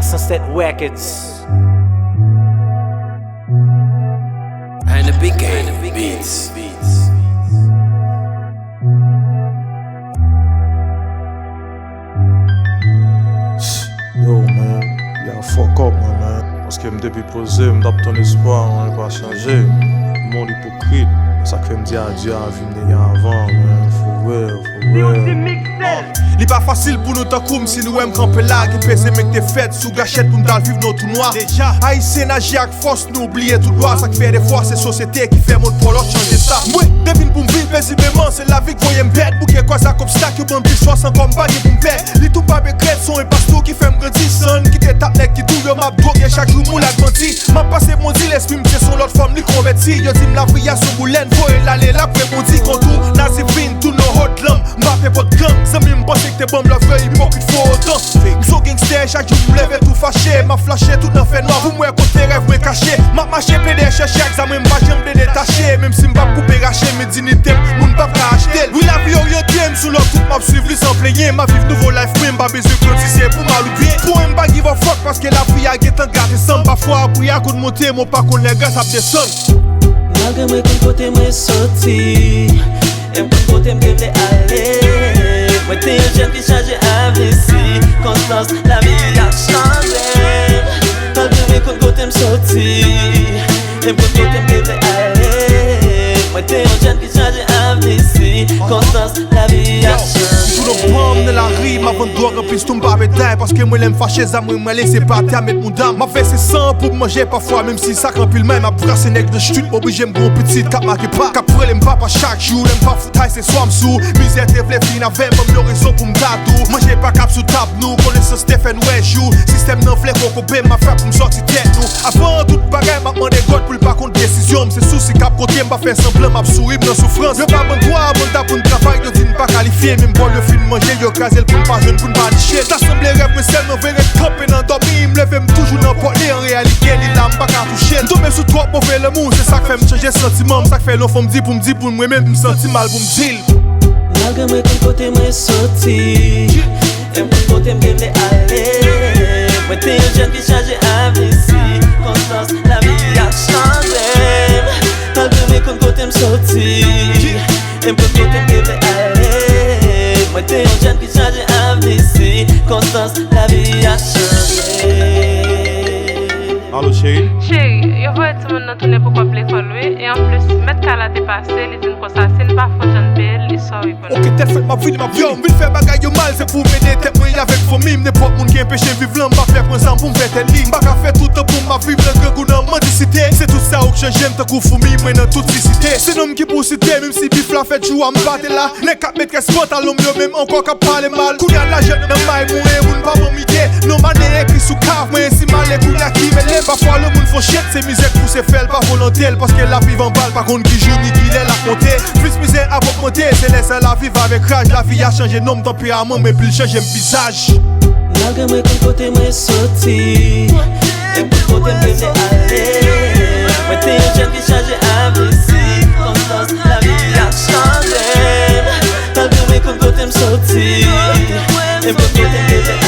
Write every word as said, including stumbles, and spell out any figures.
Sunset Records. And the big game beats. Yo, man, y a fuck up mwen, man. Paske m depi poze, m t ap tann espwa, mwen pa chanje. Moun ipokrit, sa k fè m di adye a vi m te gen avan, man. For real, for real. Li pa fasil pou nou tankou m si nou wè m kanpe la. Gen peze men k te fèt sou gachèt pou m t al viv nan tou nwa. Ayisyen n aji ak fòs, nou bliye tout lwa. Sa k fè defwa se sosyete ki fè moun fò lòt chanje sa. Mwen, devin pou m viv pezibeman, se lavi k voye m pèd. Bouke kòz ak obstak, yo ban m plis fòs ankò m pa gen pou m pè. Li tou pa regrèt, se yon enpas tou ki fè m grandi. San kite tap nèg ki tou yo m ap dwoge chak jou moul ak bandi. M ap pase bon di lespri m se son lòt fòm li konvèti. Yo di m lavi a se yon boulèn, voye l ale l ap rebondi. Kontou nazivin tou nan hot lam. M pa pè pòt gang, zanmi m panse k te ban m love, ipokrit fo otan. M se yon gangstè, chak jou m leve tou fache. M ap flache tout nan fènwa pou m wè kote rèv mwen kache. M ap mache plede chèche ak zam mwen, m pa janm vle detache. Menm si m p ap koupe rache, men diyite m, moun p ap ka achte l. Wi, lavi oryante m sou lòt wout, m ap swiv li san plenyen. M ap viv nouvo life mwen, m pa bezwen grandi, se pou mal ou byen. Pou mwen, m pa give a fuck, paske lavi a gentan gate san m. Pafwa, pri a konn monte, men w pa konn lè gras ap desann. Malgre mwen konn kote mwen soti, e m konn kote m te vle ale. Mwen te yon jèn ki chaje avni, sikonstans lavi a chanje m. Malgre mwen konn kote m soti, e m konn kote m te vle ale. Mwen te yon jèn ki chaje avni, sikonstans lavi a chanje m. Sou lo pran m nan lari, m ap vann dwòg an plis tou m pa betay. Paske mwen lè m fache, zam mwen m rale, se pa atè a met mouda m. M ap vèse san pou m manje pafwa, menm si sa k anpil may. M ap brase nèg nan street, oblije m gen yon pitit k ap make pa. K ap rele m papa chak jou, lè m pa fout hay se swa m sou. Mizè te vle vin avè m, ban m yon rezon pou m ta dou. Manje pa k ap sou tab nou, konesans te fè n wè jou. Sistèm nan vle kokobe m, m ap fè pou m sòti tèt nou. Avan tout bagay, m ap mande God pou l pa kont desizyon m. Se sousi k ap kote m, pa fè sanblan m ap souri, m nan soufrans. Yo pa ban n dwa, ban n ta pou n travay, yo di n pa kalifye. Menm bòl yo fin manje, yo kraze l pou n pa jwenn, pou n pa niche l. Ta sanble rèv mwen sèlman vre, ret kanpe nan dòmi. M leve, m toujou nan pòt li, an reyalite, li la, m pa ka touche l. M tonbe sou twòp move lanmou, se sa k fè m chanje santiman m. Sa k fè lè yon fanm di pou m di pou mwen menm, m santi mal pou m di l. Malgre mwen konn kote mwen soti, e m konn kote m te vle ale. Mwen te yon jèn ki chaje avni, sikonstans lavi a chanje m. Malgre mwen konn kote m soti, e m konn kote m te vle ale. Mwen te yon jèn ki chaje avni, sikonstans lavi a chanje m. Alo, cheri. Cheri, yo voye timoun nan tounen pou kòb lekòl wi, e anplis, mèt kay la te pase, li di n konsa, si n pa fè yon jan n peye l, li sorry pou nou. Oke, tèt fèt, m ap vini, m ap vini. Yo, m vin fè bagay yo mal, se pou m ede tèt mwen avèk fanmi m. Nenpòt moun ki enpeche m viv lan, m pa pè pran zam pou m fè tèt li. M pa ka fè toutan pou m ap viv nan grangou nan mandisite. Se tout sa ou k chanje m tankou foumi, mwen nan tout ti site. Se non m ki pou site, menm si bif la fèt jou a, m pa te la. Nèg k ap metrès pantalon m yo menm ankò k ap pale mal. Kounye a lajè nan may mwen, moun pa ban m ide. Non m ane ekri sou kav mwen, si m ale kounye a ki mele. Pafwa lè moun fè w chet, se mizè k pouse fè l pa volonte l. Paske l ap viv anba l, pa konn ki jou ni ki lè l ap monte. Plis mizè ap ogmante, se lè sa l ap viv avèk raj. Lavi a chanje non m, tanperaman m, epi l chanje m vizaj. Malgre mwen konn kote mwen soti, e m konn kote m te vle ale. Mwen te yon jèn ki chaje avni, sikonstans lavi a chanje m. Malgre mwen konn kote m soti, e m konn kote m te vle